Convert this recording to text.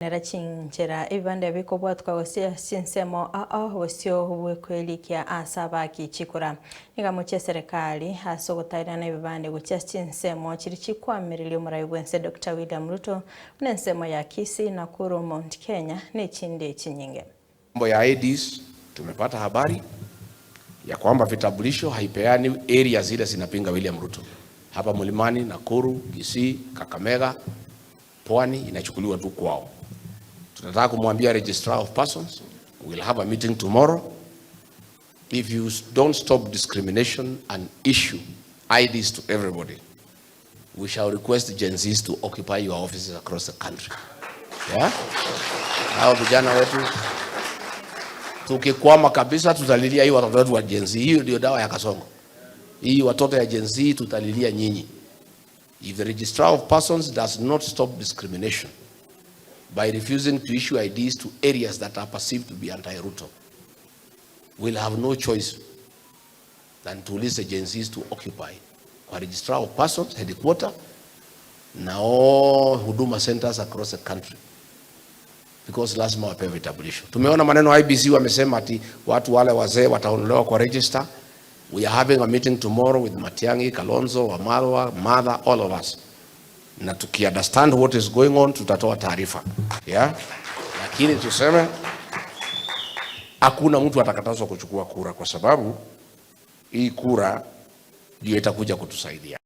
Nera chinchera ebibanda bikobwatwa gose chinsemo ao bosio bwekwelikia ase abaki chikura. Nigo amochie eserekari ase ogotairana ebibande gochia chinsemo chiria chikwamereria omorai bwense Doctor William Ruto buna ensemo ya Kisii, Nakuru, Mount Kenya na echinde chinyinge. Mambo ya IDs tumepata habari ya kwamba vitambulisho haipeani area zile zinapinga William Ruto. Hapa Mlimani, Nakuru, Kisii, Kakamega, Pwani inachukuliwa tu kwao. Tunataka kumwambia Registrar of Persons, we'll have a meeting tomorrow. If you don't stop discrimination and issue IDs to everybody, we shall request Gen Zs to occupy your offices across the country. Yeah? Hao vijana wetu tukikwama kabisa tutalilia hii watoto wetu wa Gen Z. Hiyo ndio dawa ya kasongo. Hii watoto ya Gen Z tutalilia nyinyi. If the Registrar of Persons does not stop discrimination by refusing to issue IDs to areas that are perceived to be anti-Ruto, we'll have no choice than to release the Gen Zs to occupy kwa Registrar of Persons headquarter na all Huduma centers across the country because lazima wapewe vitambulisho. Tumeona maneno IEBC wamesema ati watu wale wazee wataondolewa kwa register. We are having a meeting tomorrow with Matiang'i, Kalonzo, Wamalwa, Martha, all of us. Na tuki understand what is going on tutatoa taarifa. Yeah? Lakini tuseme hakuna mtu atakatazwa kuchukua kura kwa sababu hii kura ndio itakuja kutusaidia.